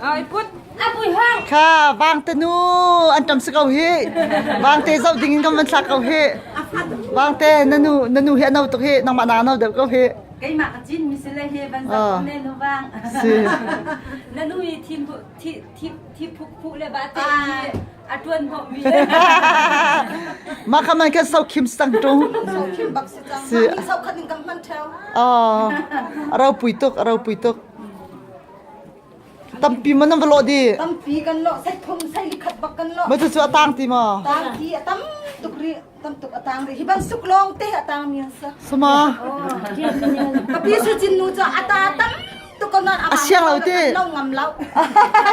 Ai put. A pui hang. Kha vangte nu an ṭam si ko hi. Vangte zoh ding in kan van thlak ko hi. Vangte na nu na nu hi a no tuk hi nangmah na no deuh ko hi. Keimah ka cin mi si le hi van zoh ne nu vang. Si. Na nu hi thin thi thi thi phuk phu le ba te hi a tuan hnawh mi. Mah kha man khan sau khim sang tung. Sau khim bak si cang. Si. Mah sau khat in kan hman theo. Ah, a ropui tuk, a ropui tuk. Tampi man nan va lawh dih. Tampi kan lawh, sei thum, sei li khat bak kan lawh. Mah cucu a tang ti maw? Tang ti a tam tuk rih, tam tuk a tang rih. Hi ban suk lawng te a tang mi an sa. Sama. Papi su cin nu cu a ta tam tuk ko nan A siang lo ti. Lo ngam lo.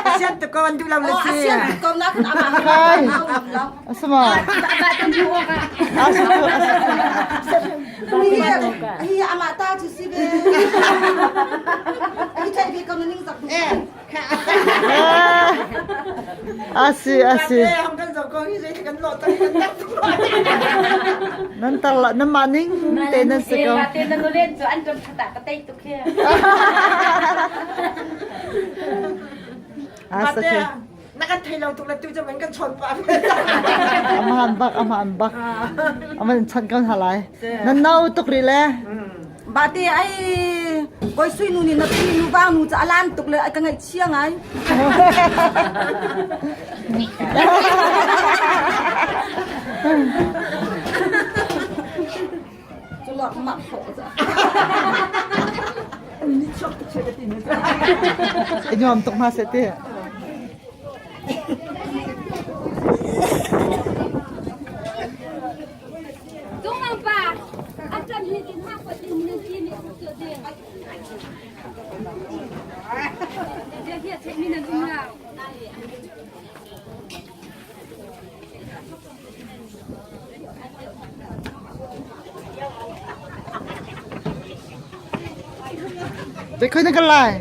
A siang tuk ko an duh lo le Oh, a si. siang tuk ko na kan ama Kai. lo ngam lo. Asama. Hi hi ama ta chu si ve. Hi thai ve ko na ning zak. Eh. Asi asi. Nan tar la nan mah ning te nan si ko. Te nan len cu an ṭam thata ka tei tuk he. Asa ke. Na kan thei lo tuk le tu cu man kan chawn pa. Aman bak aman bak. Aman chan kan halai. Nan nau tuk ri le. Bate ai koi sui nu ni na pi nu vang nu cha alan tuk le ai ka ngaih chia ngai. Cu lak mak ho cha. I nuam tuk hna seh ti. Tung pa, a ṭam hi tin hak pa tin nan ti mi tu ding. Dia hi a theih mi nan um lo. Te khoi na kan lai.